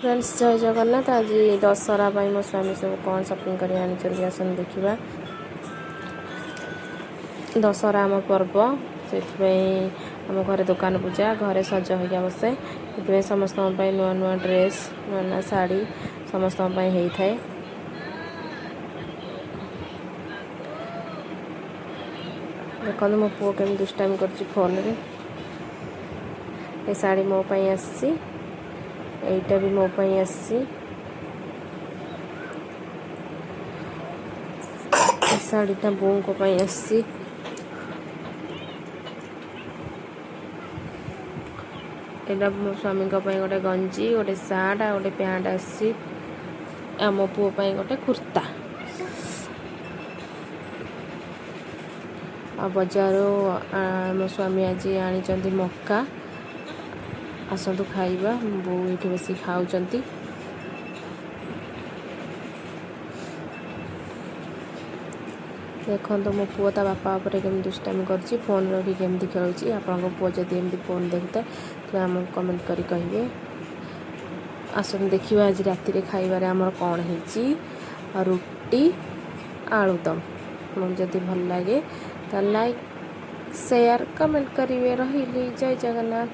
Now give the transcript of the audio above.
Friends, ଜୟ ଜଗନ୍ନାଥ। ଆଜି ଦଶହରା ପାଇଁ ମୋ ସ୍ୱାମୀ ସବୁ କ'ଣ ସପିଂ କରି ଆଣିଛନ୍ତି, ଆସନ୍ତୁ ଦେଖିବା। ଦଶହରା ଆମ ପର୍ବ, ସେଥିପାଇଁ ଆମ ଘରେ ଦୋକାନ ପୂଜା, ଘରେ ସଜ ହେଇକା ବସେ। ସେଥିପାଇଁ ସମସ୍ତଙ୍କ ପାଇଁ ନୂଆ ନୂଆ ଡ୍ରେସ୍, ନୂଆ ନୂଆ ଶାଢ଼ୀ ସମସ୍ତଙ୍କ ପାଇଁ ହେଇଥାଏ। ଦେଖନ୍ତୁ, ମୋ ପୁଅ କେମିତି ଦୁଷ୍ଟାମି କରୁଛି ଫୋନରେ। ଏ ଶାଢ଼ୀ ମୋ ପାଇଁ ଆସିଛି, ଏଇଟା ବି ମୋ ପାଇଁ ଆସିଛି। ଏ ଶାଢ଼ୀଟା ବୋଉଙ୍କ ପାଇଁ ଆସିଛି। ଏଇଟା ମୋ ସ୍ୱାମୀଙ୍କ ପାଇଁ ଗୋଟେ ଗଞ୍ଜି, ଗୋଟେ ସାର୍ଟ ଆଉ ଗୋଟେ ପ୍ୟାଣ୍ଟ ଆସିଛି। ଆମ ପୁଅ ପାଇଁ ଗୋଟେ କୁର୍ତ୍ତା। ଆଉ ବଜାରରୁ ମୋ ସ୍ୱାମୀ ଆଜି ଆଣିଛନ୍ତି ମକା, ଆସନ୍ତୁ ଖାଇବା। ବୋଉ ଏଇଠି ବସି ଖାଉଛନ୍ତି। ଦେଖନ୍ତୁ, ମୋ ପୁଅ ତା ବାପା ଉପରେ କେମିତି ଦୁଷ୍ଟାମି କରୁଛି, ଫୋନ୍ ରଖି କେମିତି ଖେଳୁଛି। ଆପଣଙ୍କ ପୁଅ ଯଦି ଏମିତି ଫୋନ୍ ଦେଖୁଥାଏ, ତାହେଲେ ଆମକୁ କମେଣ୍ଟ କରି କହିବେ। ଆସନ୍ତୁ ଦେଖିବା ଆଜି ରାତିରେ ଖାଇବାରେ ଆମର କ'ଣ ହେଇଛି। ରୁଟି ଆଳୁଦମ। ଆପଣଙ୍କୁ ଯଦି ଭଲ ଲାଗେ, ତାହେଲେ ଲାଇକ୍, ସେୟାର, କମେଣ୍ଟ କରିବେ। ରହିଲି, ଜୟ ଜଗନ୍ନାଥ।